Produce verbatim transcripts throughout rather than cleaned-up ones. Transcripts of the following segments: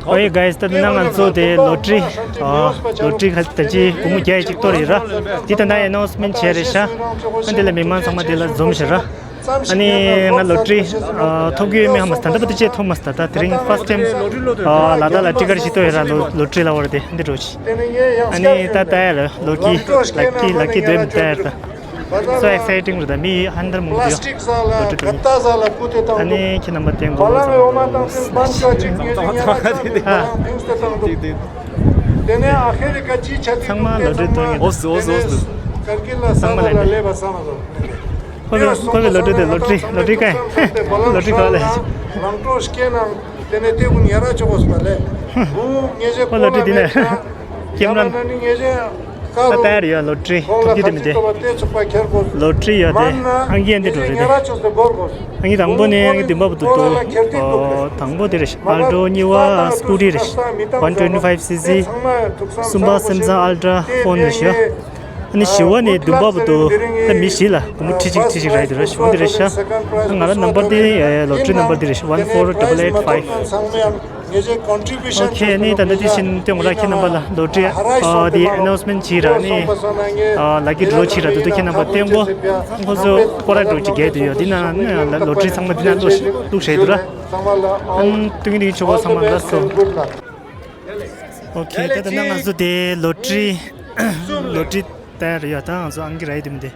ཨོའི་guys། ད་ལྟ་ང་ཚོ་དེ་ལོ་ཊི་རི། ཨ། ལོ་ཊི་རི་ཁ་ད་ཅི་སྒོར་མོ་བརྒྱ་ཡི་གཅིག་གཏོར་ཡོད་ར། དེ་ད་ལྟ་ཨེ་ནའུནསི་མེན་ཊི་བྱས་རེད་ཤག་ཨ། དེ་ལ་མི་མང་ཚང་མ་དེ་ལ་འཛོམས་ཤག་ར། ཨ་ནི་ང་ལོ་ཊི་རི། ཨ། ཐོབ་ཀྱི་ཡོད་མེད་ཧ་མ་སི། ད་ལྟ་བར་དུ་ཅིག་ཐོབ་མ་སོང་། ད་ད་དེ་རིང་first time། ཨ། ལ་དྭགས་ལ་ཊི་ཀེ་ཊི་ཞིག་གཏོར་ཡོད་ར། ལོ་ལོ་ཊི་རི་ལབ་པ་རེད། དེ་འདི་འདྲ་ཅིག་ཨ་ནི་ད་ལྟ་ཡར་ལོ་ཀི་ལ་ཀི་ལ་ཀི་འདོན་ད་ཡར་ད། So exciting རེད། ད་མི་ཧན་དར་མང་པོ་འདུག་ཡ། ལོ་ཊི་རི་ཐོབ་མཁན། ཨ་ནི་ཁྱེད་རྣམ་པ་བསྟན་དགོས་བསམ་གྱི་འདུག་ཨ། ཚང་མ་ལོ་ཊི་རི་ཐོབ་མཁན། ཨོ་སི་ཨོ་སི་ཨོ་སི། ཁོ་བོས་ཁོ་བོས་ལོ་ཊི་རི་དེ། ལོ་ཊི་རི་ལོ་ཊི་རི་ཀ་ལོ་ཊི་རི་ཁ་ལ། ཁོ་ལོ་ཊི་རི་དེ་ནས་ཀེམ་ར། ད་ལྟ་ཡར་ཡོད། ལོ་ཊི་རི་ཐོབ་རྒྱུ་དེ་མི་དེ། ལོ་ཊི་རི་ཡོད་དེ། ཨང་ཀི་ཡན་དེ་འགྲོ་རེད་དེ། ཨང་ཀི་དང་པོ་ནས་ཨང་ཀི་བདུན་པ་བར་དུ་འདུག་ཨོ། དང་པོ་དེ་རེད། ཨལ་ཊོ། གཉིས་པ་སི་ཀུ་ཊི་རེད། one twenty five cc། གསུམ་པ་སེམ་སང་ཨལ་ཊྲ་ཧྥོན་རེད་ཤག་ཨ་ནི་བཞི་པ་ནས་བདུན་པ་བར་དུ་ད་མི་བཞི་ལ་སྒོར་མོ་ཁྲི་གཅིག་ཁྲི་གཅིག་རག་གི་འདུག་ར། བཞི་པ་འདི་རེད་ཤག་ང་རང་ནམ་བར་འདི། ཨེ། ལོ་ཊི་རི་ནམ་བར་འདི་རེད། one four double eight five། ཨོ་ཁེ། ཨ་ནི་ད་ལྟ་འདི་བཞིན་སྟོན་དགོས་ར། ཁྱེད་རྣམ་པ་ལ་ལོ་ཊི་རི། ཨ། འདི་ཨེ་ནའུནསི་མེན་ཊི་བྱས་ར། ཨ་ནི། ཨ། ལ་ཀི་ཌོ་བྱས་ར། འདི་ཚོ་ཁྱེད་རྣམ་པ་སྟོན་དགོས། ཁོ་ཚོ་སྐོར་ར་འགྲོ་གི་རྒྱལ་དུ་ཡོད། འདི་ན་ནི་ལོ་ཊི་རི་ཚང་མ་འདི་ན་བླུགས་བླུགས་བཞག་འདུག་ར། ཨ་ནི་སྟོན་གྱི་འདི་ཆོག་གོ་ཚང་མ་ལ་སོ། ཨོ་ཁེ། ད་ད་ནང་ང་ཚོ་དེ་ལོ་ཊི་རི། ལོ་ཊི་རི་དེ་རེད་ཡ། ད་ང་ཚོ་ཨང་ཀི་རག་གི་འདུག་མི་འདི།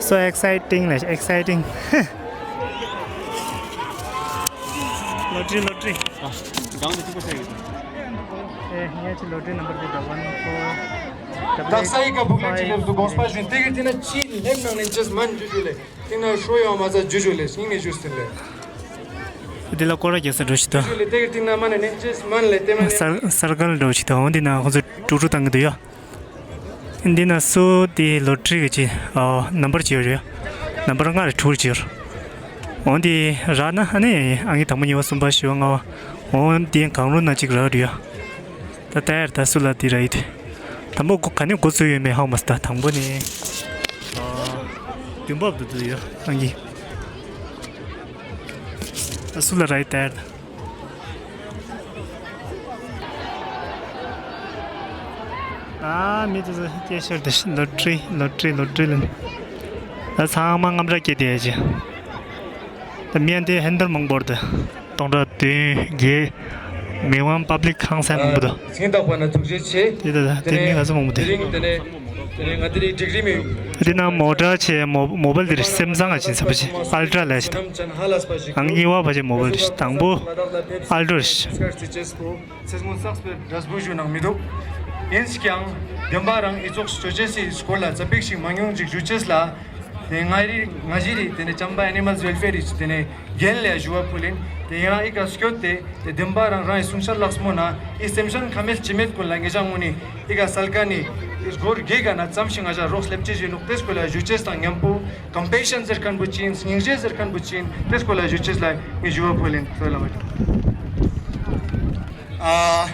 So exciting ལ། exciting། ལོ་ཊི་རི། ལོ་ཊི་རི། ཨ། སྒང་དུ་གཅིག་པོ་ཆགས་ཡོད། ཨེ། ངས་ཅི་ལོ་ཊི་རི་ནམ་བར་དེ་ད་one four double eight five། དག་ས་ཡི་ག་བུག་ལེན་ཅི་ལེབ་དུ་དགོངས་པ་ཞུ། དེ་གི་དེ་ན་ཅི་ལེབ་ནང་ནས་ཅེས་མན་ཇུ་ཇུ་ལེ། དེ་ན་ཧྲོ་ཡོང་མ་ཚ་ཇུ་ཇུ་ལེ། སྙིང་ནས་ཞུ་ཟིན་ལེ། དེ་ལ་སྐོར་ར་རྒྱག་ས་འགྲོ་ཞིག་ད། ཇུ་ཇུ་ལེ། དེ་གི་དེ་ན་མ་ནས་ནས་ཅེས་མན་ལེ། དེ་མ་ནས་སར་སར་ཀལ་འགྲོ་ཞིག་ད། འོ་འདི་ན་ཁོ་ཚོ་ཀྲུག་ཀྲུག་བཏང་གི་འདུག་ཡ། འདི་ན་སུ་དེ་ལོ་ཊི་རི་གི་ཅི། ཨ། ནམ་བར་ཅི་ཡོད་རེད། ནམ་བར་ལྔ་རེད། དྲུག་རེད་ཅི་ཡོད། འོ་འདི་རག་ན་ཨ་ནི་ཨང་ཀི་དང་པོ་གཉིས་པ་གསུམ་པ་བཞི་པ་ལྔ་པ། འོ་འདི་གང་རུང་ན་གཅིག་རག་རེད་ཡ། ད་ལྟ་ཡར་ད་སུ་ལ་དེ་རག་ཡིན་དེ། དང་པོ་གོ་ག་ནས་འགོ་བཙུགས་ཡོད་མེད་ཧ་གོ་མ་སོང་། ད་དང་པོ་ནས། ཨ། བདུན་པ་བར་དུ་འདུག་ཡ་ཨང་ཀི། ད་སུ་ལ་རག་ཡིན་ད་ཡར་ད། ཨ། མི་དེ་ཚོ་སྐད་ཤོར་དེ། ལོ་ཊི་རི་ལོ་ཊི་རི་ལོ་ཊི་རི་ལ། ད་ཚང་མ་རྔམ་དྲག་སྐྱེས་དེ་ཡ་ཅི། ད་མི་ཡང་དེ་ཧན་དར་མང་པོ་རེད་དེ། སྟོང་ཕྲག་བདུན་བརྒྱད། མི་དབང་པབ་ལིག་ཧང་སང་མང་པོ་འདུག་སྙིང་ཐག་པ་ནས་ཐུགས་རྗེ་ཆེ། དེ་ད་ད་དེ་མི་ང་ཚོ་མང་པོ་དེ། དེ་རིང་དེ་ནས་དེ་ནས་ང་དེ་རིང་སྒྲིག་རིམ་མི། དེ་ན་མོ་ཊ་ཆེ་མོ་མོ་བལ་དེ་རེད། སེམ་སང་ང་ཅིན་ས་པ་ཆེ་ཨལ་ཊྲ་ལ་ཆེ་ད། ཨང་གཉིས་པ་བ་ཆེ་མོ་བལ་རེད། དང་པོ་ཨལ་ཊྲ་རེད། ཚེ་སྔོན་བསགས་པའི་འབྲས་བུ་ཞུ་ནང་མི་འདུག་ཡིན་ཀྱང་བདེན་པ་རང་ཨི་ཙོགས་ཅོ་ཅེས་སི་སྐོར་ལ་ཙ་པིག་ཞིག་མང་ཉུང་ཅིག་ཞུ་ཅེས་ལ། དེ་ང་རི་ང་ཞི་རི་དེ་ནས་ཅམ་པ་ཨེ་ནི་མལ་ཝེལ་ཕེར་རི་དེ་ནས་རྒན་ལས་ཞུ་བ་ཕུལ་ཡིན། དེ་ཡང་ཨི་ཀ་སྐྱོད་དེ་དེ་བདེན་པ་རང་རང་ཨི་སུང་ཤར་ལགས་མོ་ན་ཨི་སེམས་ཤན་ཁ་མེད་ཅི་མེད་ཀུན་ལ་ངེད་ཅག་ངོ་ནི་ཨི་ཀ་སལ་ཀ་ནི་ཨི་སྒོར་དགེ་ག་ན་ཙམ་ཞིག་ང་ཞ་རོགས་སླེབས་ཅེས་ཞུ་ནུག་དེ་སྐོར་ལ་ཞུ་ཅེས་དང་མཉམ་པོ་ཀམ་པེ་ཤན་ཟེར་མཁན་པོ་ཅིན་སྙིང་རྗེ་ཟེར་མཁན་པོ་ཅིན་དེ་སྐོར་ལ་ཞུ་ཅེས་ལ་ངས་ཞུ་བ་ཕུལ་ཡིན། ཐོས་ལ་མ་ཀྱང་། ཨ།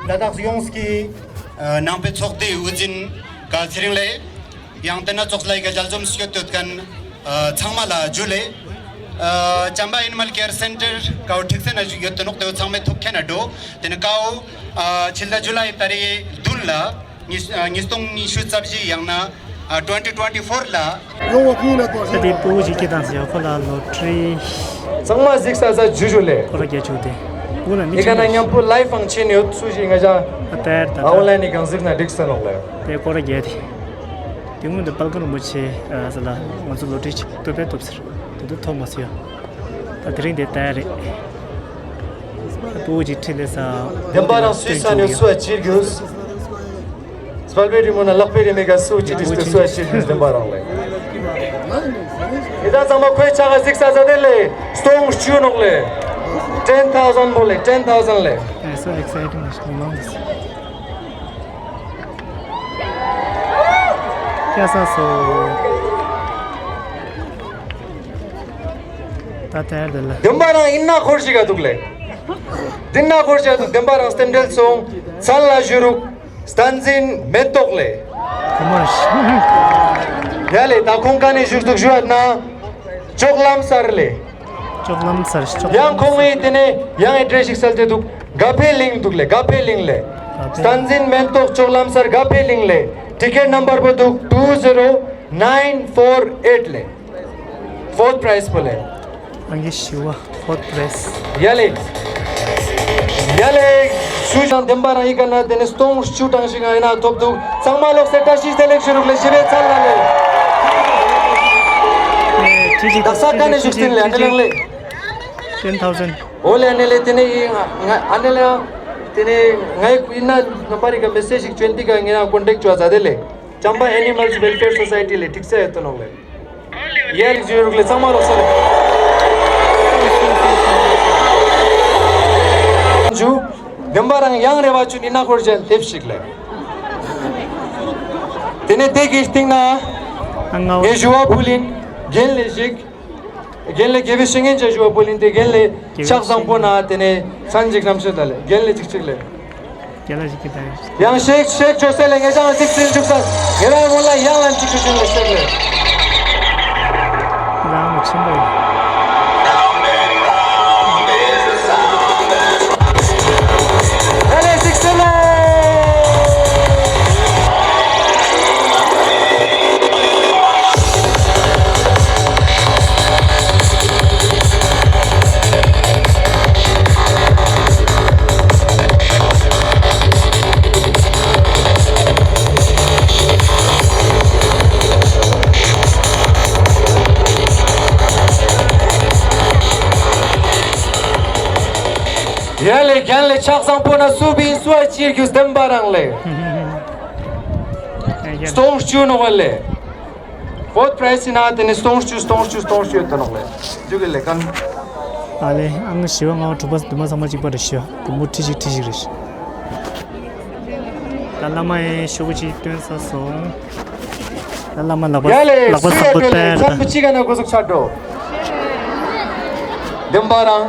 ལ་དྭགས་ཡོངས་ཀྱི་ཨ་ནང་པའི་ཚོགས་སྡེའི་དབུ་འཛིན་ག་ཚེ་རིང་ལགས། ཡང་དེ་ན་ཚོགས་ལས་ཀ་ཞལ་འཛོམས་སྐྱོད་དོད་མཁན་ཨ་ཚང་མ་ལ་ཇུ་ལེ། ཨ་ཅམ་པ་ཨེ་ནི་མལ་ཀེར་སེན་ཊར་ཀའོ་ཁྲིག་སེ་ན་ཞུགས་ཡོད་དོ་ནོག་དེ་ཚང་མས་ཐུགས་མཁྱེན་ན་འགྲོ། དེ་ནི་ཀའོ་ཨ་ཕྱི་ཟླ་ཇུ་ལའི་ཏ་རིག་བདུན་ལ་ཉིས་ཨ་ཉིས་སྟོང་ཉི་ཤུ་རྩ་བཞི་ཡང་ན་ཨ་twenty twenty-four ལ། ད་དེ་སྤུ་གུ་ཞིག་སྐྱེས་དང་ཟེར་ཡ་ཁོ་ལ་ལོ་ཊི་རི། ཚང་མ་གཟིགས་ས་ས་ཇུ་ཇུ་ལེ། ཁོ་ར་རྒྱ་ཆུ་དེ། སྤུ་གུ་ལ་མི་ཨི་ཀ་ན་མཉམ་པོ་ལའི་ཝི་ཕང་ཆེན་ཡོད་སུ་ཞིག་ང་ཅག་ཨ་ཏེར་ད་ཨ་ཨོན་ལའིན་ནི་གང་གཟིགས་ན་འགྲིག་ས་ནོག་ལེ། དེ་སྐོར་ར་རྒྱལ་དེ། དེ་སྔོན་དུ་དཔལ་མགོན་རིན་པོ་ཆེ་ཨ་ས་ལ་ང་ཚོ་ལོ་ཊི་རི་ཅིག་ཐོབ་པས་ཐོབ་ཟེར། དེ་དུ་ཐོབ་མ་སོང་ཡ། ད་དེ་རིང་དེ་ལྟར་རེད། ཨ་ཏོ་ཅིག་ཁྲིད་ལས་ས། བདེན་པ་རང་སུའི་ས་ནས་སུ་ཨ་ཅིར་གྱུར། སྤལ་པའི་རི་མོ་ན་ལག་པའི་རི་མེ་ག་སུ་ཅི་ཏིས་ཏུ་སུ་ཨ་ཅིར་གྱུར་བདེན་པ་རང་ལས། ཨི་ད་ཚང་མ་ཁོའི་ཆ་ག་གཟིགས་ས་ས་དེ་ལས་སྟོང་བཅུ་ནོག་ལས། ten thousand བོ་ལས། ten thousand ལས། ཨེ་སོ་ཨེག་སའི་ཊིང་ནི་མང་གི་སོ། ཀྱ་ས་སོ། ད་ལྟ་ཡར་དེ་ལ། བདེན་པ་རང་ཨིན་ན་འཁོར་ཞིག་ག་འདུག་ལེ། འདི་ན་འཁོར་ཞིག་ག་འདུག་བདེན་པ་རང་རྟེན་འབྲེལ་སོང་། མཚན་ལ་བཞུགས་རུག་བསྟན་འཛིན་མེ་ཏོག་ལེ། གོ་མ་རེད། ཡ་ལེ་ད་ཁོང་ཀ་ནས་བཞུགས་འདུག་ཞུ་ཡ་ན། ཅོག་ལམ་སར་ལེ། ལྕོག་ལམ་སར་ལྕོག་ཡང་ཁོང་ངི་དེ་ནས་ཡང་ཨེ་ཌི་རེ་སི་ཞིག་སལ་ཏེ་འདུག་དགའ་འཕེལ་གླིང་འདུག་ལེ། དགའ་འཕེལ་གླིང་ལེ། དགའ་འཕེལ། བསྟན་འཛིན་མེན་ཏོག་ལྕོག་ལམ་སར་དགའ་འཕེལ་གླིང་ལེ། ཊི་ཀེ་ཊི་ནམ་བར་པོ་འདུག two zero nine four eight ལེ། ཕོརཐ་པ་རའིཛ་པོ་ལེ། ཨང་ཀི་བཞི་པ། ཕོརཐ་པ་རའིཛ། ཡ་ལེ། ཡ་ལེ། སུ་ཞང་བདེན་པ་རང་ཡི་ག་ན་དེ་ནས་སྟོང་བཅུ་གྲངས་ཤིག་ང་ཡིན་ན་ཐོབ་འདུག་ཚང་མ་ལོག་སེ་བཀྲ་ཤིས་བདེ་ལེགས་ཞུ་རུག་ལེ། ཞི་བའི་ཚལ་ལ་ལེ། ཁྲི་གཅིག་དག་ས་ཁ་ནས་བཞུགས་ཟིན་ལེ། ཨ་ནེ་ལགས་ལེ། ten thousand། འོ་ལེ། ཨ་ནེ་ལེ། དེ་ནས་ཡིན་ང་ཨ་ནེ་ལེ། དེ་ནས་ང་ཡི་ཡིན་ན་ནམ་པར་ཡི་ག་མེ་སེ་ཇི་ཞིག་བྱོན་ཏི་ག་ངེ་རང་ཀོན་ཊེག་བྱོས་ཟ་དེ་ལེ། ཅམ་པ་ཨེ་ནི་མལ་སི་ཝེལ་ཕེར་སོ་སའི་ཊི་ལེ་འགྲིག་ས་ཡོད་དོ་ནོག་ལེ། ཡ་ལེ། ཇུ་རུག་ལེ། ཚང་མ་ལོག་སེ་ལེ། ཇུ། བདེན་པ་རང་ཡང་རེ་བ་ཆུ་ནི་ན་ཁོར་ཅན་ལེབ་ཞིག་ལེ། དེ་ནས་དེ་གི་སྟེང་ན་ཨ་ང་ངས་ཞུ་བ་ཕུལ་ཡིན། རྒན་ལེ་ཞིག་རྒན་ལེ་དགེ་བའི་བཤེས་གཉེན་ཅན་ཞུ་བ་ཕུལ་ཡིན་ཏེ། རྒན་ལེ་ཕྱག་བཟང་པོ་ན་དེ་ནས་སན་ཅིག་རྣམ་ཤེས་ད་ལེ། རྒན་ལེ་ཅིག་ཅིག་ལེ། རྒན་ལེ་ཅིག་ཅིག་ད། ཡང་ཤེག་ཤེག་ཆོས་སེ་ལེ། ངེ་ཅང་ཅིག་ཅིག་འཇུག་ས། ངེ་རང་མོ་ལ་ཡང་ལ་ཅིག་ཅིག་ཅིག་ལེ་ཤེག་ལེ། རང་མི་ཆེན་པོ་ཡིན། ཨ་ལེ་ཅིག་ཅིག་ལེ། ཡ་ལེ། རྒན་ལེ་ཕྱག་བཟང་པོ་ན་སུ་བིན་སུ་ཨ་ཅིར་རྒྱུ་བདེན་པ་རང་ལེ། སྟོང་བཅུ་ནོག་ལེ། ཕོརཐ་པ་རའིཛ་ཡིན་ན་དེ་ནི་སྟོང་བཅུ་སྟོང་བཅུ་སྟོང་བཅུ་ཡོད་དོ་ནོག་ལེ། འཇུག་གི་ལེ་ཀན། ཨ་ལེ། ཨང་བཞི་པ་ལྔ་པ་དྲུག་པ་བདུན་པ་ཚང་མ་གཅིག་པ་རེད་ཤག་དུམ་བུ་ཁྲི་གཅིག་ཁྲི་གཅིག་རེད། ད་བླ་མ་ཡི་ཤོག་གུ་གཅིག་སྟོན་ས་སོང་། ད་བླ་མ་ལག་པ། ཡ་ལེ། ལག་པ་སུ་ཡ་བཟང་པོ་ཡོད་ལེ། སྟེར་ད། ཚང་མ་གཅིག་ག་ན་གོ་ཟུག་ཆ་འགྲོ། བདེན་པ་རང་།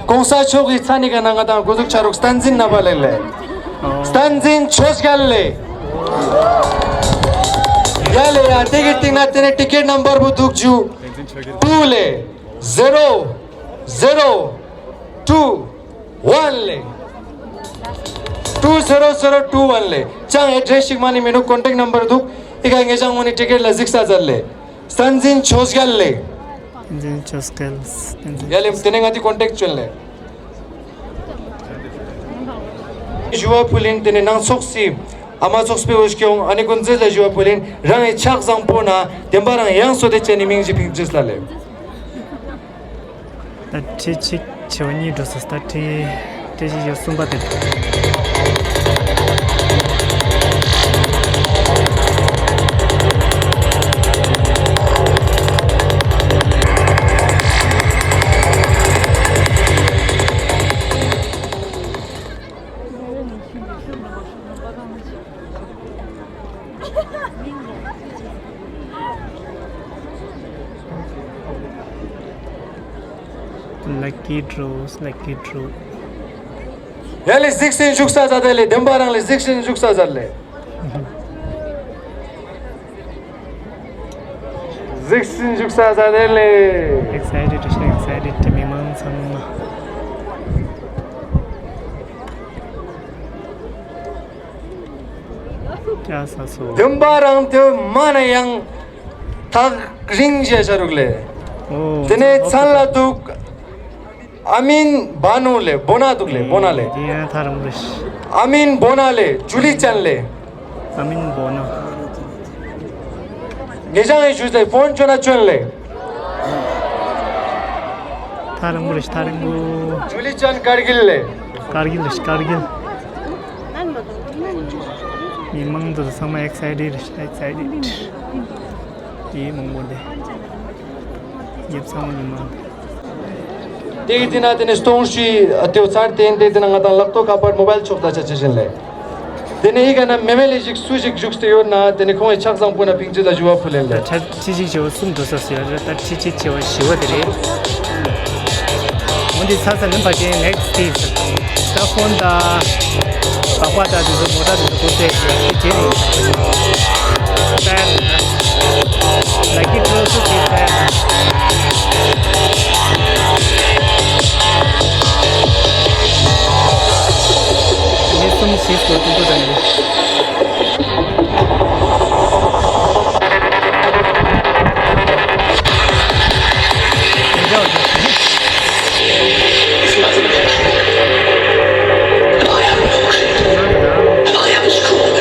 གོང་ས་མཆོག་གི་ཚ་ནི་ག་ན་ང་དང་གོ་ཟུག་ཆ་རུག་བསྟན་འཛིན་ནབ་པ་ལེགས་ལེ། ཨོ། བསྟན་འཛིན་ཆོས་རྒྱལ་ལེ། ཡ་ལེ་ཡ། དེ་གི་སྟེང་ན་དེ་ནས་ཊི་ཀེ་ཊི་ནམ་བར་པོ་འདུག་ཇུ། ཊུ་ལེ། ཟེ་རོ། ཟེ་རོ། ཊུ། ཝན་ལེ། ཊུ་ཟེ་རོ་ཟེ་རོ་ཊུ་ཝན་ལེ། ཅང་ཨེ་ཌི་རེ་སི་ཞིག་མ་ནི་མི་ནུག་ཀོན་ཊེག་ནམ་བར་འདུག་ཨི་ག་ངེ་ཅང་ངོ་ནི་ཊི་ཀེ་ཊི་ལ་གཟིགས་ས་ཛར་ལེ། བསྟན་འཛིན་ཆོས་རྒྱལ་ལེ། བསྟན་འཛིན་ཆོས་རྒྱལ། བསྟན་འཛིན། ཡ་ལེ། དེ་ནས་ང་དེ་ཀོན་ཊེག་བྱོན་ལེ། ཞུ་བ་ཕུལ་ཡིན། དེ་ནས་ནང་ཚོགས་སི་ཨ་མ་ཚོགས་པའི་འོས་སྐྱོང་ཨ་ནེ་ཀུན་མཛེས་ལ་ཞུ་བ་ཕུལ་ཡིན། རང་ཡི་ཕྱག་བཟང་པོ་ན་བདེན་པ་རང་ཡང་སོ་དེ་ཅན་ནི་མིང་ཞིག་ཕིང་ཅིས་ལ་ལེ། ད་ཁྲི་གཅིག་བྱེ་བ་གཉིས་འགྲོ་ས། ད་ཁྲི་ཁྲི་གཅིག་བྱེ་བ་གསུམ་པ་དེ། Lucky draws, lucky draw. ཡ་ལེ་གཟིགས་ཤིང་བཞུགས་ས་ཛ་དེ་ལེ། བདེན་པ་རང་ལེ་གཟིགས་ཤིང་བཞུགས་ས་ཛ་ལེ། གཟིགས་ཤིང་བཞུགས་ས་ཛ་དེ་ལེ། Excited, excited, མི་མང་ཚང་མ། བདེན་པ་རང་དེ་མ་ན་ཡང་ཐག་རིང་བྱས་བྱ་རུག་ལེ། ཨོ། དེ་ནས་མཚན་ལ་འདུག་ཨ་མིན་བ་ནུ་ལེ། བོ་ན་འདུག་ལེ། བོ་ན་ལེ། དེ་ཡང་ཐག་རིང་པོ་རེད། ཨ་མིན་བོ་ན་ལེ། ཇུ་ལི་ཅན་ལེ། ཨ་མིན་བོ་ན། ངེ་ཅང་ཡི་ཞུ་ཚེ་ཕོན་ཅོ་ན་ཅོན་ལེ། ཐག་རིང་པོ་རེད། ཐག་རིང་པོ། ཇུ་ལི་ཅན་ཀར་གིལ་ལེ། ཀར་གིལ་རེད། ཀར་གིལ། མི་མང་དུ་ཚང་མ་ཨེག་སའི་ཊེཌ་རེད། ཨེག་སའི་ཊེཌ། ཡེ་མང་པོ་འདི། ཡེབ་ཚང་མ་མི་མང་། དེ་གི་དེ་ན་དེ་ནས་སྟོང་ཤི་ཨ་ཏེའུ་ཚར་དེ་དེ་དེ་ན་ང་དང་ལག་ཏོ་ཁ་པར་མོ་བལ་ཆོག་ད་ཆ་ཆ་བཞིན་ལེ། དེ་ནས་ཨི་ག་ན་མེ་མེ་ལེ་ཞིག་སུ་ཞིག་བཞུགས་ཏེ་ཡོད་ན་དེ་ནས་ཁོང་ཡི་ཕྱག་བཟང་པོ་ན་ཕིང་ཅི་ལ་ཞུ་བ་ཕུལ་ལེན་ལེ། ད་ཁྲི་གཅིག་བྱེ་བ་གསུམ་འགྲོ་ས་ཟེར་ཡ་རེད། ད་ཁྲི་གཅིག་བྱེ་བ་བཞི་བ་དེ་རེད། འོན་ཏེ་ཚ་ཚ་ལེན་པ་ཅན་ནེག་སི་ཊི་ཊིབ་ས་ཕོན་ད་པགས་པ་ད་དེ་ཚོ་མོ་ཊ་དེ་ཚོ་སྐོར་ཚད་ཀྱི་ཡ་ཤི་ཇེ་རེད། ད་ལ་ཀི་ཀྲོ་སུ་ཁེ་ད། གསུམ་བཞི་སྐོར་ཏུ་འགྲོ་དང་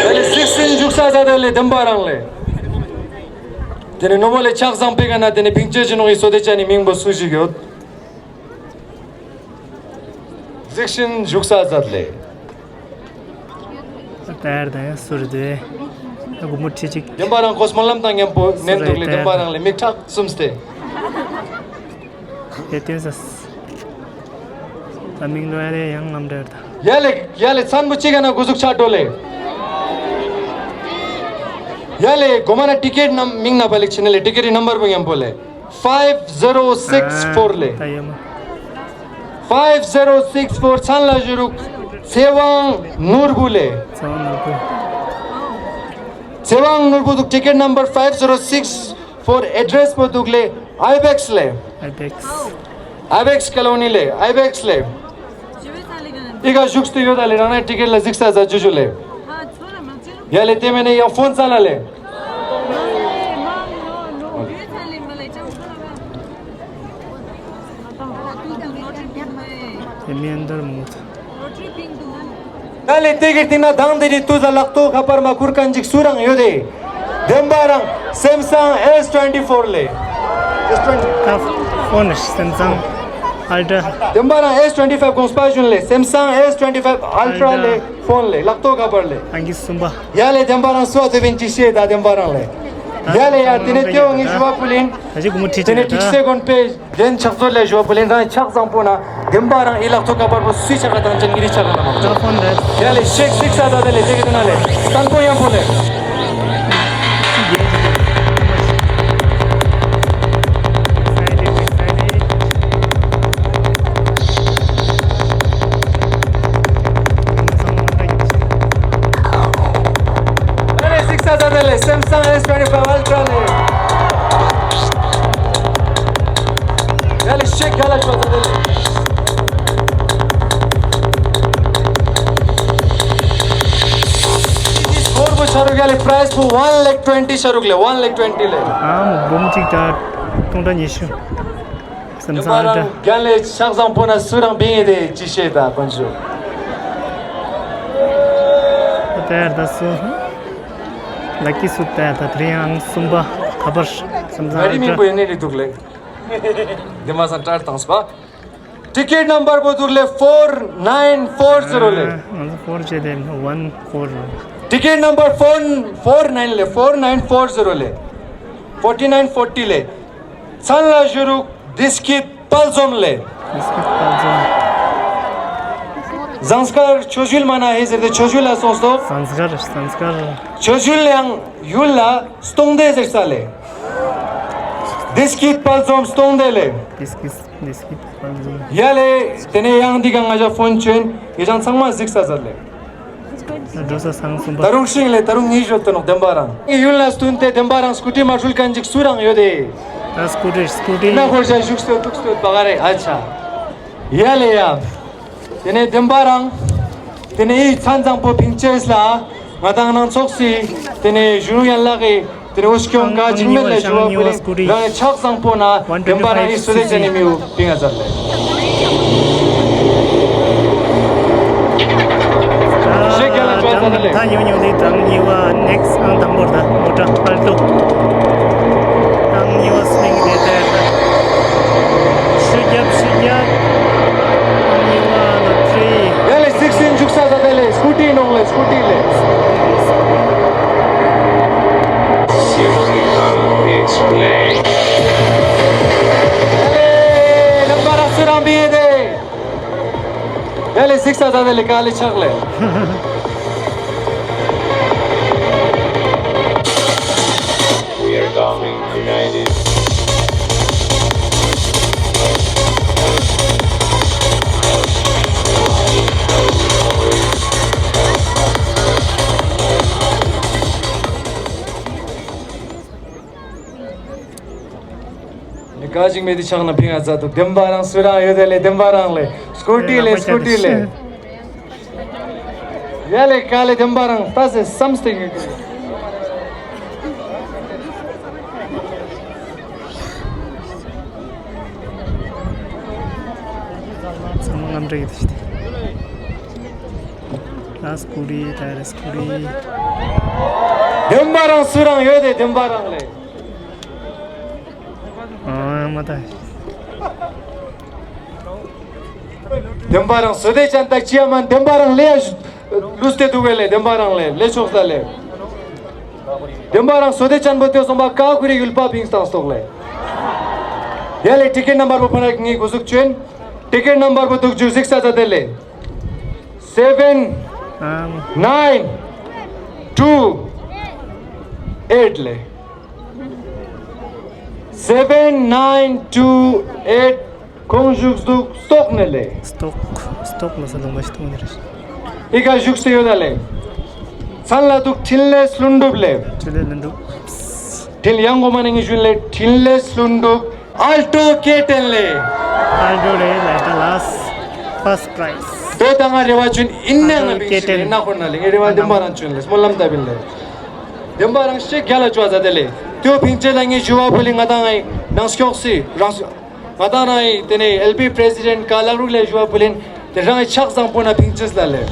ཡོད། གཟིགས་ཟིན་བཞུགས་ས་ས་དེ་ལས་བདེན་པ་རང་ལས། དེ་ནས་ནོ་བོ་ལས་ཆགས་སང་པེ་ག་ན་དེ་ནས་ཕིང་ཅེ་ཅི་ནོ་ཡི་སོ་དེ་ཅ་ནི་མིང་པོ་སུ་ཞིག་ཡོད། གཟིགས་ཤིང་བཞུགས་ས་མཛད་ལས། ད་ཡར་ད་ཡང་སུ་རེད་དེ། སྒོར་མོ་ཁྲི་གཅིག་བདེན་པ་རང་ཁོ་སྨོན་ལམ་དང་མཉམ་པོ་ནན་འདུག་ལས། བདེན་པ་རང་ལས་མིག་ཁྲག་གསུམ་སྟེ། དེ་བསྟན་ས། ད་མིང་འགྲོ་ཡ་ལས་ཡང་ངམ་འདྲ་ད། ཡ་ལས་ཡ་ལས་མཚན་པོ་གཅིག་ག་ན་གོ་ཟུག་ཆགས་འགྲོ་ལས། ཡ་ལས་གོ་མ་ན་ཊི་ཀེ་ཊི་ནམ་མིང་ན་པ་ལེགས་ཆེ་ནས་ལས་ཊི་ཀེ་ཊི་ནམ་བར་པོ་མཉམ་པོ་ལས། ཕའིབ་ཛི་རོ་སིགས་ཕོར་ལས། ད་ཡོད་མ། ཕའིབ་ཛི་རོ་སིགས་ཕོར་མཚན་ལ་ཞུ་རུག་ཚེ་དབང་ནོར་བུ་ལས། ཚང་ནོར་བུ། ཚེ་དབང་ནོར་བུ་འདུག་ཊི་ཀེ་ཊི་ནམ་བར་ཕའིབ་ཛི་རོ་སིགས་ཕོར། ཨེ་ཌི་རེ་སི་པོ་འདུག་ལས། ཨའི་བེག་སི་ལས། ཨའི་བེག་སི། ཨའི་བེག་སི་ཀོ་ལོ་ནི་ལས། ཨའི་བེག་སི་ལས། ཨི་ག་བཞུགས་ཏེ་ཡོད་ད་ལས། རང་ནས་ཊི་ཀེ་ཊི་ལ་གཟིགས་ས་ཟ་ཇུ་ཇུ་ལས། ཡ་ལས་དེ་མེད་ནས་ཡང་ཕོན་ཙ་ལ་ལས། དེ་མིན་འདར་མོ་ཚ། ད་ལས་དེ་གི་སྟེང་ན་དང་དེ་རིང་དུས་ལ་ལག་ཐོག་ཁ་པར་མ་ཁུར་མཁན་ཅིག་སུ་རང་ཡོད་དེ། བདེན་པ་རང་སེམ་སང་ཨེས་ཊུ་ཝེན་ཊི་ཕོར་ལས། ཨེས་ཊུ་ཝེན་ཊི། ད་ཕོན་སེམ་སང་ཨལ་ཊ་ར། བདེན་པ་རང་ཨེས་ཊུ་ཝེན་ཊི་ཕའིབ་དགོངས་པ་ཞུན་ལས། སེམ་སང་ཨེས་ཊུ་ཝེན་ཊི་ཕའིབ་ཨལ་ཊ་ར་ལས། ཕོན་ལས། ལག་ཐོག་ཁ་པར་ལས། ཨང་ཀི་གསུམ་པ། ཡ་ལས་བདེན་པ་རང་སུ་ཨ་ཚོ་བིན་ཅི་ཤེས་ད་བདེན་པ་རང་ལས། ཡ་ལས་ཡ་དེ་ནས་ཏེའོ་ངའི་ཞུ་བ་ཕུལ་ཡིན། ད་ཅི་གུ་མུ་ཁྲི་དེ་ནས་ཁྲི་སེ་གོན་པེ་རྒན་ཕྱག་མཛོད་ལས་ཞུ་བ་ཕུལ་ཡིན། རང་ཕྱག་བཟང་པོ་ན་བདེན་པ་རང་ཨི་ལག་ཐོག་ཁ་པར་པོ་སུའི་ཕྱག་ག་དང་ཅན་གི་རི་ཕྱག་ག་ན་མ། ད་ཕོན་རེད། ཡ་ལས་ཤེག་སིག་ས་ད་དེ་ལས་དེ་གི་དེ་ན་ལས་བརྟན་པོ་ཡང་པོ་ལས། ཨ་རེ་སིག་ས་ད་དེ་ལས་སེམ་སང་ཨེས་ཊུ་ཝེན་ཊི་ཕའིབ་ཨལ་ཊ་ར་ལས། ཡ་ལས་ཤེག་ག་ལ་ཤོ་ད་དེ་ལས། སྐོར་པོ་ཆ་རུག་ཡ་ལས་པ་རའིཛ་པོ་ཝན་ལེག་ཊུ་ཝེན་ཊི་ཆ་རུག་ལས། ཝན་ལེག་ཊུ་ཝེན་ཊི་ལས། ཨ་མོ་འབུམ་གཅིག་དང་སྟོང་ཕྲག་ཉི་ཤུ། སེམ་སང་ཨལ་ཊ་ར། རྒན་ལས་ཕྱག་བཟང་པོ་ན་སུ་རང་བིང་ཡེ་དེ་ཅི་ཤེས་ད་དཀོན་མཆོག་ད་ཡར་ད་སུ། ལ་ཀི་སུ་ད་ད་དེ་རིང་ཨང་གསུམ་པ་ཁ་པར་སེམ་སང་ཨལ་ཊ་ར། ང་རི་མིང་པོ་ཡེ་ནེ་ལི་འདུག་ལེ། འདི་མ་སང་ཏྲར་བཏང་སྤ། ཊི་ཀེ་ཊི་ནམ་བར་པོ་འདུག་ལེ། ཕོར་ནའིན་ཕོར་ཛི་རོ་ལེ། ང་ཚོ་ཕོར་བྱས་ཏེ་ཝན་ཕོར་རོ། ཊི་ཀེ་ཊི་ནམ་བར་ཕོར་ཕོར་ནའིན་ལེ། ཕོར་ནའིན་ཕོར་ཛི་རོ་ལེ། ཕོར་ཊི་ནའིན་ཕོར་ཊི་ལེ། མཚན་ལ་ཞུ་རུག་བདེ་སྐྱིད་དཔལ་འཛོམས་ལེ། བདེ་སྐྱིད་དཔལ་འཛོམས། ཟངས་དཀར་ཆོས་ཞུལ་མ་ན་ཧེ་ཟེར་ཏེ་ཆོས་ཞུལ་ལ་སོང་སྟོ། ཟངས་དཀར་ཟངས་དཀར། ཆོས་ཞུལ་ཡང་ཡུལ་ལ་སྟོང་སྡེ་ཟེར་ས་ལེ། བདེ་སྐྱིད་དཔལ་འཛོམས་སྟོང་སྡེ་ལེ། བདེ་སྐྱིད་བདེ་སྐྱིད་དཔལ་འཛོམས། ཡ་ལེ། དེ་ནས་ཡང་འདི་ག་ང་ཞ་ཕོན་བྱོན་ཡེ་ཅང་ཚང་མ་གཟིགས་ས་ཟེར་ལེ། འགྲོ་ས་སང་གསུམ་པ། ད་རུང་ཤིང་ལེ། ད་རུང་ངའི་ཞོལ་དུ་ནོག་བདེན་པ་རང་ཡུལ་ལ་སྟུན་ཏེ་བདེན་པ་རང་སྐུ་ཊི་མ་འཁྲུལ་མཁན་ཅིག་སུ་རང་ཡོད་དེ། ད་སྐུ་ཊི་སྐུ་ཊི་ན་ཧོར་ཞ་བཞུགས་སྟོད་ཐུག་སྟོད་པ་ག་རེ་ཨ་ཆ། ཡ་ལེ་ཡ། དེ་ནས་བདེན་པ་རང་། དེ་ནས་ཡི་མཚན་བཟང་པོ་ཕིང་ཅེས་ལ། ང་དང་ནང་ཚོགས་སི། དེ་ནས་གཞོན་ནུ་ཡན་ལག་གི། དེ་ནས་འོ་སྐྱོང་ག་འཇིགས་མེད་ལ་ཞུ་བ་ཕུལ་ལེ། རང་ཡི་ཕྱག་བཟང་པོ་ན། བདེན་པ་རང་ཡི་སུ་ལེ་ཅན་ནི་མིའུ་པིང་ཨ་ཙར་ལེ། ཞེས་རྒྱ་ལ་བཅོལ་ཙ་ལེ། ད་ཉུང་ཉུང་དེ་དང་གཉིས་པ་ནེག་སི་ཨང་དང་པོར་ད་མོ་ཊ་ཨལ་ཊོ། དང་གཉིས་པ་སུ་ལེན་གི་དེ་ལྟར་ད། ཤུ་རྒྱབ་ཤུ་རྒྱབ། ཨ་ནི་བ་ལ་ཏྲི། ཡ་ལེ་སིག་སིན་འཇུག་ས་ས་དེ་ལེ་སྐུ་ཊི་ནོང་ལེ་སྐུ་ཊི་ལེ། ཡ་ལེ་ནམ་པ་ར་སུ་རང་བི་ཡེ་དེ། ཡ་ལེ་སིག་ས་ས་དེ་ལེ་ཀ་ལེ་ཆག་ལེ། We are coming united. ནི་ཀ་ཅིག་མེད་དུ་ཆགས་ན་ཕིང་ང་ཚ་དུ་བདེན་པ་རང་སུ་རང་ཡོད་དེ་ལེ་བདེན་པ་རང་ལེ་སྐུ་ཊི་ལེ་སྐུ་ཊི་ལེ། ཡ་ལེ་ག་ལེ་བདེན་པ་རང་ལྟ་ཟེར་བསམ་སྟེ་ཡོད། ཚང་མ་རྔམ་སྐྲག་གི་འདུག་ཞིག་སྟེ། ལ་སྐུ་རི་ད་རེ་སྐུ་རི། བདེན་པ་རང་སུ་རང་ཡོད་དེ་བདེན་པ་རང་ལེ། ཨ་མ་ད། བདེན་པ་རང་བཟོ་ལྟས་ཅན་ད་ཅི་ཡ་མ་བདེན་པ་རང་ལས་ལུས་ཏེ་འདུག་གས་ལས་བདེན་པ་རང་ལས་ལས་ཆོག་ས་ལས། བདེན་པ་རང་བཟོ་ལྟས་ཅན་པོ་དེ་སོང་པ་ཀ་ཁུ་རི་ཡུལ་པ་ཕིང་སྟངས་སོགས་ལས། ཡ་ལས་ཊི་ཀེ་ཊི་ནམ་བར་པོ་ཕ་ན་ངའི་གོ་ཟུག་བཅོན། ཊི་ཀེ་ཊི་ནམ་བར་པོ་འདུག་ཇུ་གཟིགས་ས་ད་དེ་ལས། སེ་བེན་ཨམ་ནའིན་ཊུ་ཨེཊ་ལས། སེ་བེན་ནའིན་ཊུ་ཨེཊ། ཁོང་བཞུགས་འདུག་སྟོག་ནས་ལས། སྟོག་སྟོག་ལ་ས་ལུང་པ་ཞིག་མཐོང་ནི་རེད། ཨི་ཀ་བཞུགས་སུ་ཡོད་ད་ལས། མཚན་ལ་འདུག་འཕྲིན་ལས་ལྷུན་གྲུབ་ལས། འཕྲིན་ལས་ལྷུན་གྲུབ། འཕྲིན་ཡང་གོ་མ་ནས་ངེས་ཞུན་ལས་འཕྲིན་ལས་ལྷུན་གྲུབ། ཨལ་ཊོ་ཀེ་ཊན་ལས། ཨལ་ཊོ་རེད་ལས་ད་ལ་ཕར་སི་ཊི་པ་རའི་ཛི། དོ་ད་ང་རེ་བ་བཅུན་ཨིན་ནའང་ན་ཨལ་ཊོ་ཀེ་ཊན་ལས་ན་ཁོ་ན་ལས་ངའི་རེ་བ་བདེན་པ་རང་བཅུན་ལས་སྨོན་ལམ་ལྟ་བིན་ལས། བདེན་པ་རང་ཤེས་རྒྱ་ལ་བཅོ་ཟ་དེ་ལས། དོ་ཕིང་ཅེ་ལ་ངའི་ཞུ་བ་ཕུ་ལི་ང་དང་ངའི་ནང་སྐྱོག་སི་རང་སུ། ང་དང་རང་ཡི་དེ་ནས་ཨེལ་པི་པི་རེ་སི་ཌེན་ཊི་ཀ་ལག་རུག་ལས་ཞུ་བ་ཕུ་ལིན་དེ་རང་ཡི་ཕྱག་བཟང་པོ་ན་ཕིང་ཅེས་ལ་ལས།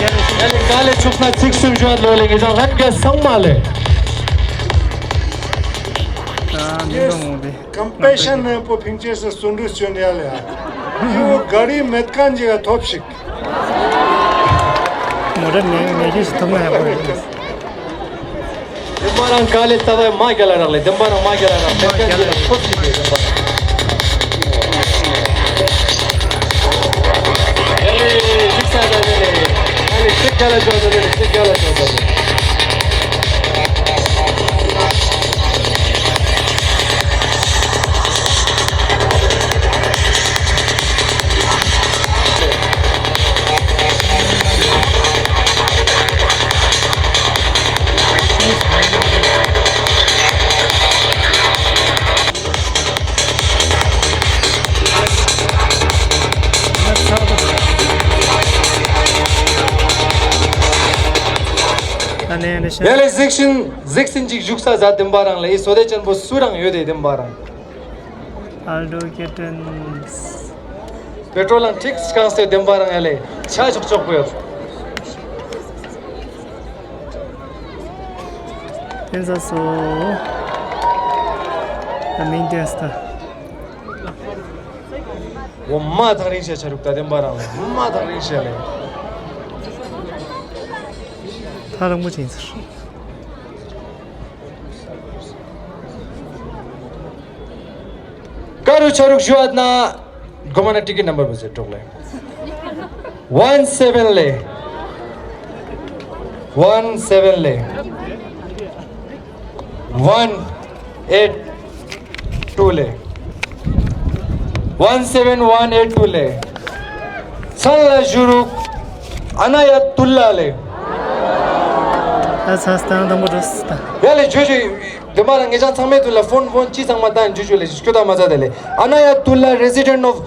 ཡ་ལས་ག་ལས་ཆོག་ན་ཚིག་གསུམ་ཞུ་བ་ལོ་ལས་ངེད་ཅག་ལྷན་རྒྱས་ཚང་མ་ལས། ཨ་མི་འདུག་འོང་དེ། ཀམ་པེ་ཤན་ནས་པོ་ཕིང་ཅེས་སུ་བརྩོན་འགྲུས་བྱོན་ཡ་ལ་ཡ། ཡུ་ག་རི་མེད་མཁན་ཅིག་ལ་ཐོབ་ཤིག་མོ་ར་མེ་མེ་གི་ཞིག་ཐོབ་ན་ཡག་པོ་རེད། བདེན་པ་རང་ག་ལས་ལྟ་བའི་མ་རྒྱ་ལ་རག་ལས་བདེན་པ་རང་མ་རྒྱ་ལ་རག་མེད་མཁན་ཅིག་ལ་ཐོབ་ཤིག་བདེན་པ་རང་། ཨ་ལེ་ཤིག་ས་ད་ནི་ལེ། ཨ་ལེ་ཤིག་རྒྱ་ལ་ཞོག་ད་ནི་ལེ་ཤིག་རྒྱ་ལ་ཞོག་ད་ནི། ཡ་ལས་གཟིགས་ཤིན་གཟིགས་ཤིན་ཅིག་བཞུགས་ས་ཟ་བདེན་པ་རང་ལ་ཨི་བསོད་བདེ་ཅན་པོ་སུ་རང་ཡོད་དེ་བདེན་པ་རང་། ཨལ་ཌོ་ཀེ་ཊན་པེ་ཊོ་ལང་ཁྲིག་སྐང་སྟེ་བདེན་པ་རང་ཡ་ལས་ཆ་ཆོག་ཆོག་པོ་ཡོད། ཨེན་ས་སོ་ད་མིང་ཏེན་སྟ། འོ་མ་ཐག་རིང་ཤ་ཆ་རུག་ད་བདེན་པ་རང་མ་ཐག་རིང་ཤ་ལས། ཐག་རིང་པོ་ཅིག་ཡིན་ཟེར། ཀ་རུ་ཆ་རུག་ཞུ་ཨ་ན། གོ་མ་ན་ཊི་ཀེ་ཊི་ནམ་བར་བ་ཟེར་གྲོགས་ལས། ཝན་སེ་བེན་ལས། ཝན་སེ་བེན་ལས། ཝན་ཨེཊ་ཊུ་ལས། ཝན་སེ་བེན་ཝན་ཨེཊ་ཊུ་ལས། མཚན་ལ་ཞུ་རུག་ཨ་ན་ཡ་ཏུ་ལ་ལས། ཨ་ས་སྟངས་དང་པོ་རུ་སྟ། ཡ་ལས་ཇོ་ཇོ། དེ་མ་ར་ངེད་ཅག་ཚང་མའི་དུ་ལ་ཕོན་ཕོན་ཅི་ཚང་མ་བཏང་ཇུ་ཇུ་ལེ་སྐྱོ་ད་མ་ཚ་དེ་ལེ། ཨ་ན་ཡ་ཏུ་ལ་རེ་སི་ཌེན་ཊི་ཨོཕ་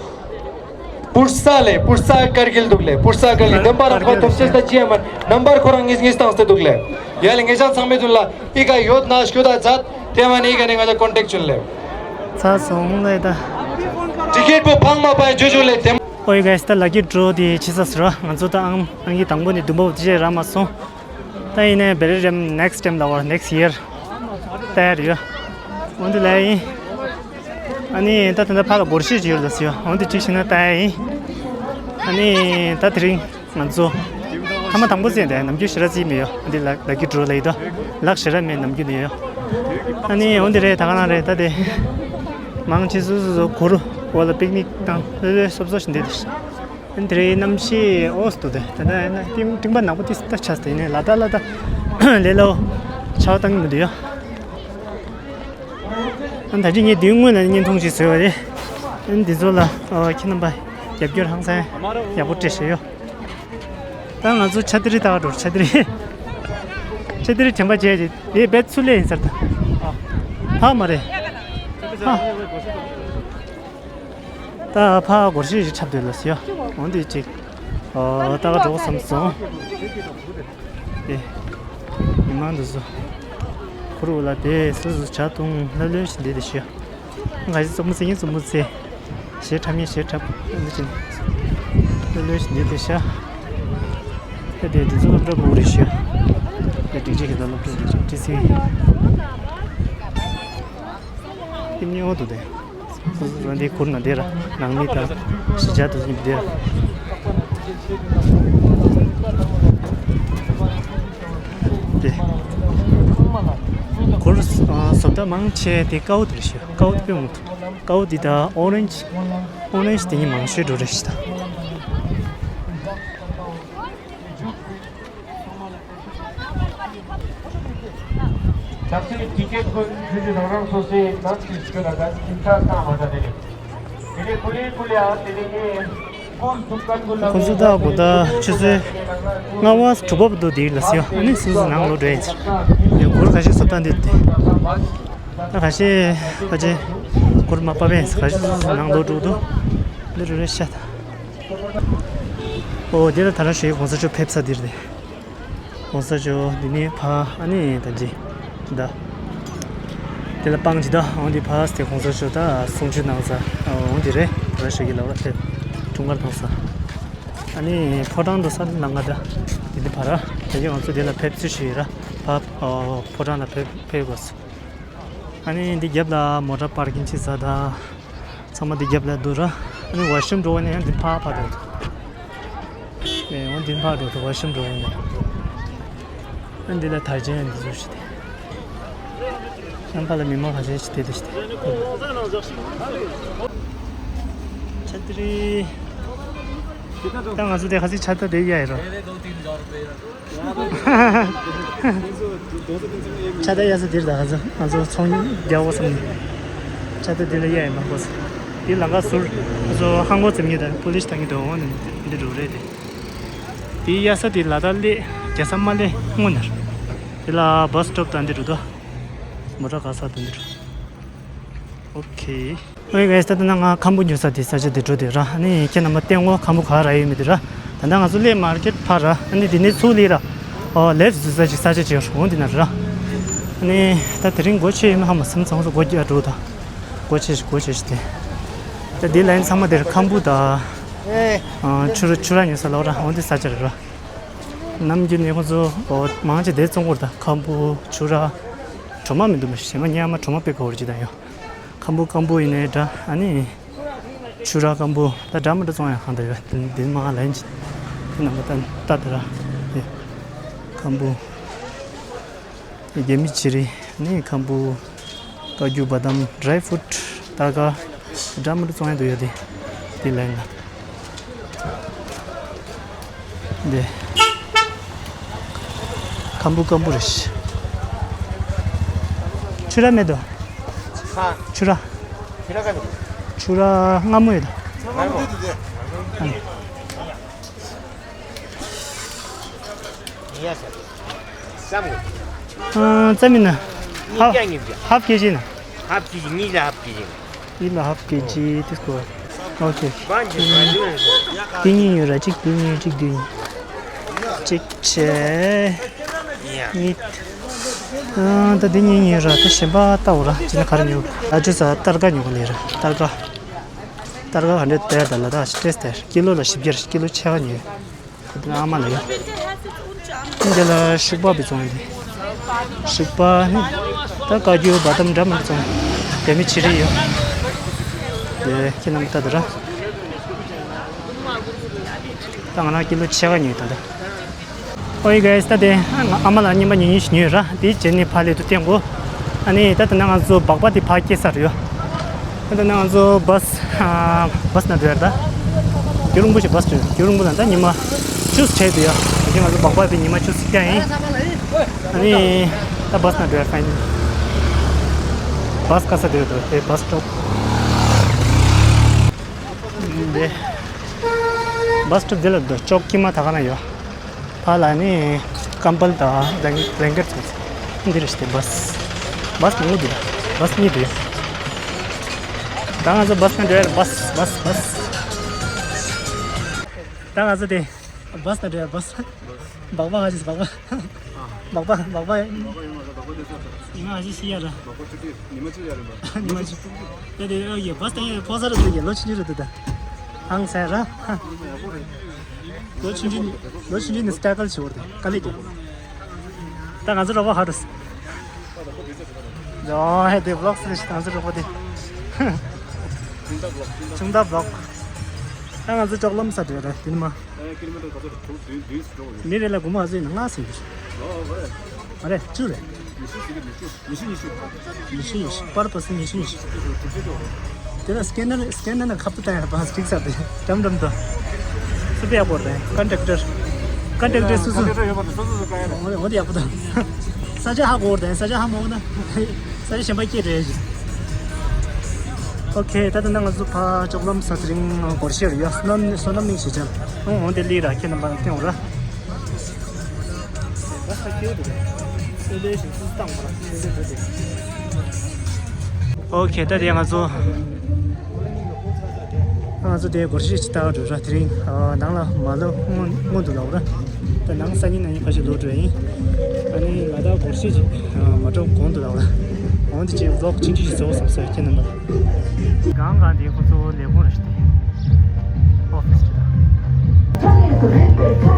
པུར་ས་ལེ། པུར་ས་ཀར་གིལ་འདུག་ལེ། པུར་ས་ཀར་གིལ་དེ་མ་ར་ཁོ་ཐོབ་ཤེས་ད་ཅི་ཡ་མ་ནམ་བར་ཁོ་རང་ངིས་ངིས་བཏང་སྟེ་འདུག་ལེ། ཡ་ལེ་ངེད་ཅག་ཚང་མའི་དུ་ལ་ཨི་ཀ་ཡོད་ན་སྐྱོ་ད་ཛད་དེ་མ་ནི་ཨི་ཀ་ནི་ང་ཅག་ཀོན་ཊེག་ཅུན་ལེ། ཚ་སོང་ལེ་ད། ཊི་ཀེ་ཊི་པོ་ཕང་མ་པའི་ཇུ་ཇུ་ལེ་དེ། ཨོ་ཡི་ག་ཡི་སི་ད་ལ་ཀི་ཌོ་དེ་ཆི་ས་སི་ར་ང་ཚོ་ད་ཨང་ཨང་གི་དང་པོ་ནི་དུམ་པ་བོ་དེ་ར་མ་སོང་། ད་ཡིན་ནའི་བེ་རི་རེམ་ནེག་སི་ཊེམ་ལ་བར་ནེག་སི་ཡར་ད་ཡར་ཡོད། འོན་ཏེ་ལ་ཡིན། ཨ་ནི་ད་ད་ད་ཕ་ལ་སྒོར་གཞས་ཅིག་ཡོད་ལ་སི་ཡོད། འོན་ཏེ་གཅིག་ཤི་ན་ད་ཡིན། ཨ་ནི་ད་དེ་རིང་ང་ཚོ་ཐ་མ་དང་པོ་ཟེར་ཏེ་ནམ་རྒྱུན་ཞེ་དྲག་རྩིས་མེད་ཡོད། འོན་ཏེ་ལ་ལ་ཀི་ཌོ་ལ་ཡི་དོ་ལག་ཞེ་དྲག་མེད་ནམ་རྒྱུན་ནས་ཡོད། ཨ་ནི་འོན་ཏེ་རེད་ད་ག་ན་རེད་ད་དེ་མང་ཆེ་སུ་སུ་སུ་གུ་རུ་འོ་ལ་པིག་ནིག་དང་ལེ་ལེ་སོབ་སོབ་ཞིག་འདེད་དེ། དེ་རིང་གནམ་གཤིས་འོ་སི་འདུག་སྟེ། ད་ལྟ་ཡིན་ན་སྤྲིན་སྤྲིན་པ་ནག་པོ་ཏིས་ཏ་ཆགས་ཏེ་ཡིན་ནའི་ལ་དྭགས་ལ་ད་ལས་སླ་བོ་ཆར་པ་བཏང་གི་མི་འདུག་ཡ། ཨ་ད་ཅི་ངས་དུས་སྔོན་ལ་བརྙན་ཐུང་ཞིག་བཟོས་པ་རེད། ཨ་འདི་ཚོ་ལ་ཨོ་ཁྱེད་རྣམ་པ་རྒྱབ་སྐྱོར་ཧང་སང་ཡག་པོ་སྤྲད་བཞག་ཡོད། ད་ང་ཚོ་ཆ་དེ་རི་ད་འགྲོ་ཆ་དེ་རི། ཆ་དེ་རི་དྲན་པ་བརྗེད་ཅིག་དེ་བེད་ཚུལ་ལས་ཡིན་ཟེར་ད། ཧ་མ་རེད། ཧ། ད་ཕ་སྒོར་གཞས་ཞིག་འཁྲབ་སྡོད་ལ་ཟེར་ཡ། འོ་འདི་ཅིག་ཨོ་ད་ག་འགྲོ་བསམ་སོང་། དེ། མི་མང་དུ་བཟོ། ཁུར་འུ་ལ་དེ་སུ་སུ་ཇ་འཐུང་ལྷོད་ལྷོད་ཞིག་འདི་དེ་ཤོད། ང་ཞིག་རྩུབ་མོ་ཟེར་ཡིན་རྩུབ་མོ་ཟེར། གཞས་འཁྲབ་ཡིན་གཞས་འཁྲབ་འདི་ཅིག་ལྷོད་ལྷོད་ཞིག་འདི་དེ་ཤ། ད་དེ་འདི་ཚོ་སློབ་གྲྭ་གོ་རེ་ཤོད། དེ་སྒྲིག་ཆས་ཀྱི་ད་སློབ་གྲྭ་སྒྲིག་ཆས་ཏི་སི། ཏིམ་ཉོ་འདུག་དེ། སོ་སོ་འདི་ཁུར་ན་འདི་ར་ནང་མི་དང་གཞིས་ཆགས་དུ་ཡིན་འདི་ར། དེ། ཁུར་བཟོ་ལྟ་མང་ཆེ་དེ་ཀའུ་དེ་རེད་ཤག་ཀའུ་དེ་དཔེ་མང་འདུག་ཀའུ་དེ་དང་ཨོ་རེན་ཇི། ཨོ་རེན་ཇི་དེ་གཉིས་མང་ཤོས་འགྲོ་རེད་ཤག་ད། ཅག་སེ་ཊི་ཀེ་ཊི་ཀུན་ཚུད་ཀྱི་རང་རང་སོ་སོའི་ནང་གི་སྐྱོད་ལ་ད་ཁྱིམ་ཚང་བཏང་བ་ད་དེ་རེད། དེ་ནས་ཀུ་ལེ་ཀུ་ལེ་ཨ་དེ་ནས་ངས་ཀུན་ཚུགས་ཀན་ཀུན་ལ་ཁོ་ཚོ་ད་གོ་ད་ཆུ་ཚོད་ལྔ་པ་དྲུག་པ་བར་དུ་དེ་ལ་སི་ཡོ། ཨ་ནི་སུ་སུ་ནང་ལོག་འགྲོ་ཡིན་ཟེར། ཡ་གུར་ཁ་ཤས་བཟོ་སྟངས་དེ་དེ། ད་ཁ་ཤས་ཕལ་ཆེར་གུར་མ་པ་བས་ཁ་ཤས་སུ་སུ་ནང་ལོག་འགྲོ་འདུག་འདི་རུ་རེ་ཤ་ད། ཨོ་དེ་ལ་ད་ར་ཞོའི་གོང་ས་མཆོག་ཕེབས་ས་འདིར་རེད། གོང་ས་མཆོག་འདི་ནས་ཕ་ཨ་ནི་ད་ཅི་ད། དེ་ལ་སྤང་ཅི་ད་འོང་འདི་ཕ་སྟེ་གོང་ས་མཆོག་ད་གསུང་ཆོས་གནང་ས་འོང་འདི་རེད། ད་ཞོ་གི་ལ་བ་ཕེབས་འཁྲུངས་སྐར་གནང་ས། ཨ་ནི་ཕོ་བྲང་དུ་ས་ལམ་ང་ད་འདི་འདི་ཕ་ར་ད་ཅི་ང་ཚོ་དེ་ལ་ཕེབས་ཚུལ་ཞུ་ཡི་ར། ཕ་ཕོ་བྲང་ལ་ཕེབས་ཕེབས་དགོས། ཨ་ནི་འདི་རྒྱབ་ལ་མོ་ཊ་པར་ཀིང་བྱེད་ས་ད། ཚང་མ་འདི་རྒྱབ་ལ་འདུག་ར། ཨ་ནི་ཝ་ཤི་རུམ་འགྲོ་བ་ནས་ཡང་འདི་ཕར་ཕར་འགྲོ་འདུག་ཨེ་འོ་འདི་ཕར་འགྲོ་འདུག་ཝ་ཤི་རུམ་འགྲོ་བ་ནས། ཨ་འདི་ལ་དར་ཆེན་འདི་ཚོ་ཞིག་དེ། ཨ་ཕ་ལ་མི་མང་ཁ་ཤས་ཤིག་དེ་དེ་ཞིག་དེ། ཆ་ཏི་རི། ད་ང་ཚོ་དེ་ཁ་སི་ཆ་ཏི་དེ་ཡ་ཡི་རོ། ཆ་ད་ཡ་ས་དིར་ད་ང་ཚོ་ང་ཚོ་ཚོང་རྒྱག་འོ་བསམ་ནས། ཆ་ད་དེ་ལ་ཡ་ཡི་མ་གོ་ས། དེ་ལ་ང་ཟུར་ང་ཚོ་ཧང་གོ་ཙམ་ཉིད་དང་པོ་ལིས་ད་ངི་དོ་འོང་ནས་འདི་འགྲོ་རེད་དེ། དེ་ཡ་ས་དེ་ལ་ད་ལེ་རྒྱ་ས་མ་ལེ་སྔོན་ནར། དེ་ལ་བྷ་སི་སི་ཊོབ་ད་འདི་འགྲོ་དོ། མོ་ཊ་ག་ས་ད་འདི་འགྲོ། ཨོ་ཁེ། ཨོ་ཡེ་ག་ཡེ་ད་ད་ན་ང་ཁམ་བུ་ཉོ་ས་དེ་ས་ཆ་དེ་འགྲོ་དེ་ར། ཨ་ནི་ཁྱེད་རྣམ་པ་སྟེང་འོག་ཁམ་བུ་ག་ར་ཡོད་མེད་དེ་ར། ད་ད་ང་ཚོ་སླེ་མར་ཀེ་ཊི་ཕར་ར། ཨ་ནི་དེ་ནས་ཚུར་སླེ་ར། ཨོ་ལེབ་ཟུ་ས་ཅིག་ས་ཆ་ཅིག་ཡོད་རུང་དེ་ན་ར། ཨ་ནི་ད་དེ་རིང་སྒོ་ཕྱེ་ཡོད་མེད་ཧ་མ་སེམས་ཚང་སོ་སྒོ་རྒྱག་འགྲོ་ད། སྒོ་ཕྱེ་ཞིག་སྒོ་ཕྱེ་ཞིག་དེ། ད་དེ་ལ་ཡིན་ཚང་མ་དེར་ཁམ་བུ་ད། ཨ་ཆུ་ར་ཆུ་ར་ཉོ་ས་ལོ་ར་འོ་དེ་ས་ཆ་རེད་ར། ནམ་རྒྱུན་ནས་ཁོ་ཚོ་ཨོ་མང་ཆེ་དེ་བཙོང་གོ་ར་ད། ཁམ་བུ་ཆུ་ར། གྲོ་མ་མི་འདུག་མ་ཤེས་མ་ཉལ་མ་གྲོ་མ་དཔེ་གོ་ར་ཅི་ད་ཡོད། ཁམ་བུ་སྐམ་པོ་ཡིན་ནའི་འདྲ། ཨ་ནི་ཆུ་ར་སྐམ་པོ་ད་འདྲ་མི་འདྲ་བཙོང་ཡག་གང་ད་ཡོད། དེ་དེ་མ་ལན་ཅི་དེ་ནང་ག་ད་ད་དེ་ར་དེ་ཁམ་བུ་རྒྱ་མི་ཅི་རི་ཨ་ནི་ཁམ་བུ་ཀ་ཇུ་བ་དམ་ཌ་རའི་ཕུ་རུཊ་ད་ག་འདྲ་མི་འདྲ་བཙོང་ཡག་ད་ཡོད། དེ་དེ་ལན་ལ། འདི། ཁམ་བུ་སྐམ་པོ་རེད། ཆུ་ར་མེད་དོ། ཧ། ཆུ་ར། ཆུ་ར་ག་ནས། ཆུ་ར་སྔ་མོ་ཡོད་དོ། སྔ་མོ། ཨ་ནི། ཡ་ས། ཙམ་གོ། ཨ་ཙམ་ཡིན་ན། ཉིས་བརྒྱ་ཉིས་བརྒྱ། ཧབ་ཀེ་ཇི་ན། ཧབ་ཀེ་ཇི་གཉིས་ལ་ཧབ་ཀེ་ཇི། ཡིད་ལ་ཧབ་ཀེ་ཇི་དེ་སྐོར། ཨོ་ཁེ། དེ་གཉིས་ཡོད་ར། གཅིག་དེ་གཉིས་གཅིག་དེ་གཉིས། གཅིག་བྱས། གཉིས། ཨ་ད་དེ་གཉིས་ཡོད་ར། ད་གཞན་པ་ལྟ་འོ་ར། ཅི་ན་ག་རེ་ཉོ། ཨ་ཅོ་ས་སྟར་ཀ་ཉོ་ག་ལེ་ར། སྟར་ཀ། སྟར་ཀ་ག་འདྲ་སྟེར་ད་ལ་ད་སི་ཏྲེས་སྟེར་ཀི་ལོ་ལ་བཞི་བརྒྱ་ར། ཀི་ལོ་ཕྱེད་ཀ་ཉོས། ཨ་མ་ལ་ཡ། འདི་ལ་ཤུག་པ་བི་ཙོང་ཡིན། ཤུག་པ་ནི། ད་ཀ་ཇུ་བ་དམ་འདྲ་མི་ཙོང་། དེ་མི་ཕྱི་རི་ཡོད། དེ་ཁྱེད་རྣམས་ལྟ་དུ་ར། ད་ང་རང་ཀི་ལོ་ཕྱེད་ཀ་ཉོས་ད་ལྟ། ཨོ་ཡེ་ག་ཡེ་ད་དེ་ཨ་མ་ལ་རྙིང་པ་ཉིན་ཉིན་ཞིག་ཉོས་ར། དེའི་རྗེས་ནས་ཕ་ལས་དུ་བསྟན་གོ། ཨ་ནི་ད་ལྟ་ན་ང་ཚོ་སྦག་པ་དེ་ཕ་སྐྱེས་ས་རེད་ཡོད། ད་ལྟ་ང་ཚོ་བཱས། ཨ་བཱས་ནང་འགྲོ་ཡ་རེད་ད། རྒྱུན་རིང་པོ་ཞིག་བཱས་འགྲོ་ཡ། རྒྱུན་རིང་པོ་ལ་ད་ཉི་མ་བཅུ་ཙམ་བྱས་འདུག་ཡ། དེ་ང་ཚོ་སྦག་པ་དེ་ཉི་མ་བཅུ་ཙམ་བསྐྱངས་ཡིན། ཨ་ནི་ད་བཱས་ནང་འགྲོ་ཡ་རེད་ཕ་ཡིན། བཱས་ག་ས་འགྲོ་ཡ་འདུག་དེ་བཱས་སི་ཊོབ། འདི་བཱས་སི་ཊོབ་འདི་ལ་འདུག་ཅོག་དཀྱིལ་མ་ད་ག་ན་ཡོད། ཕ་ལ་ནི་ཀམ་པལ་དང་བླེང་བླེང་ཀེ་ཊི་ཚང་འདི་རེད་ཤག་སྟེ། བཱས་བཱས་མང་པོ་འདུག་བཱས་གཉིས་འདུག་ད་ང་ཚོ་བཱས་ནང་འགྲོ་ཡ་རེད། བཱས་བཱས་བཱས། ད་ང་ཚོ་དེ་བཱས་ནང་འགྲོ་ཡ་རེད། བཱས། སྦག་སྦག་ང་ཅིག་སྦག་སྦག་སྦག་སྦག་སྦག་སྦག་ཉི་མ་ང་ཅིག་ཤི་ཡ་ར། ཉི་མ་ཅིག་ཉི་མ་ཅིག་ཡ་ར། ཉི་མ་ཅིག་དེ་དེ་ཨོ་ཡེ་བཱས་དེ་ཕོ་ས་ར་དེ་ཡེ་ལོ་ཆུང་ཆུང་ར་དེ་ད། ཧང་སེ་ར། ལོ་ཆུང་ཆུང་ལོ་ཆུང་ཆུང་ནས་སི་ཊ་གལ་བྱེད་འོར་དེ་དཀའ་ལས་རྒྱག་ད་ང་ཚོ་རོགས་པ་ཧ་རུ། ཨོ་ཧེ་དེ་བི་ལོག་སི་ང་ཚོ་རོགས་པ་དེ། ཆུང་མདའ་བི་ལོག་ད་ང་ཚོ་ཅོག་ལམ་ས་འགྲོ་ར་དེ་ནི་མ། ཀི་ལོ་མི་ཊར་ག་ཚོད་རེད། དྲུག་བདུན་བདུན་ཙམ་འགྲོ་དགོས་རེད། མི་རེ་ལ་སྒོར་མོ་ཨ་ཙི་ཡིན་ན་ལྔ་ཟིན་གྱི་རེད། ཨོ་ཨོ་རེད། མ་རེད་བཅུ་རེད། ཉི་ཤུ་ཟིན་གྱི་ཉི་ཤུ། ཉི་ཤུ་ཉི་ཤུ། ཉི་ཤུ་ཉི་ཤུ་པར་པ་སི་ཉི་ཤུ་ཉི་ཤུ། དེ་ལ་སི་ཀེ་ནར་སི་ཀེ་ནར་ནང་ཁ་པར་བཏང་ཡ་ལ་བང་སྒྲིག་ས་དེ་འགྲམ་འགྲམ་དུ། སུ་པེ་ཡག་པོ་རེད། ཀོན་ཊེག་ཊར། ཀོན་ཊེག་ཊར་སུ་སུ། ཀོན་ཊེག་ཊར་ཡོད་པ་དེ་སོ་སོ་སུ་བཀག་ཡ་རེད། འོ་འོ་དེ་ཡག་པོ་དང་། ས་ཆ་ཧ་གོ་རེད། ས་ཆ་ཧ་མ་གོ་ན་ས་ཆ་གཞན་པ་སྐྱེ་རེད། ཨོ་ཁེ། ད་ལྟ་ན་ང་ཚོ་ཕ་ཅོག་ལམ་ས་ཚེ་རིང་སྒོར་གཞས་རེད་ཡ། བསོད་ནམས་བསོད་ནམས་གླིང་ཞེས་བྱ། ཨོ་འོ་དེ་ལི་ར་ཁྱེད་རྣམ་པ་སྟོན་འོ་ར། ཨོ་ཁེ། ད་དེ་ང་ཚོ་ང་ཚོ་དེ་སྒོར་གཞས་ཅིག་བཏང་འགྲོ་ར། དེ་རིང་ནང་ལ་མ་ལོ་སྔོན་སྔོན་དུ་ལོག་ར། ད་ནང་སང་ཉིན་གནངས་ཉིན་ཕལ་ཆེར་ལོག་འགྲོ་ཡིན། ཨ་ནི་ང་ད་སྒོར་གཞས་ཅིག་མ་འགྲོ་གོང་དུ་ལོག་ར། འོན་ཏེ་ཅིག་ཝི་ལོག་ཆུང་ཆུང་ཞིག་བཟོ་བསམ་སོང་ཁྱེད་རྣམ་པ། གང་གང་དེ་ཁོ་ཚོ་ལས་ཁུངས་རེད་ཤག་དེ། ཨོ་ཕི་སི་རེད་ད།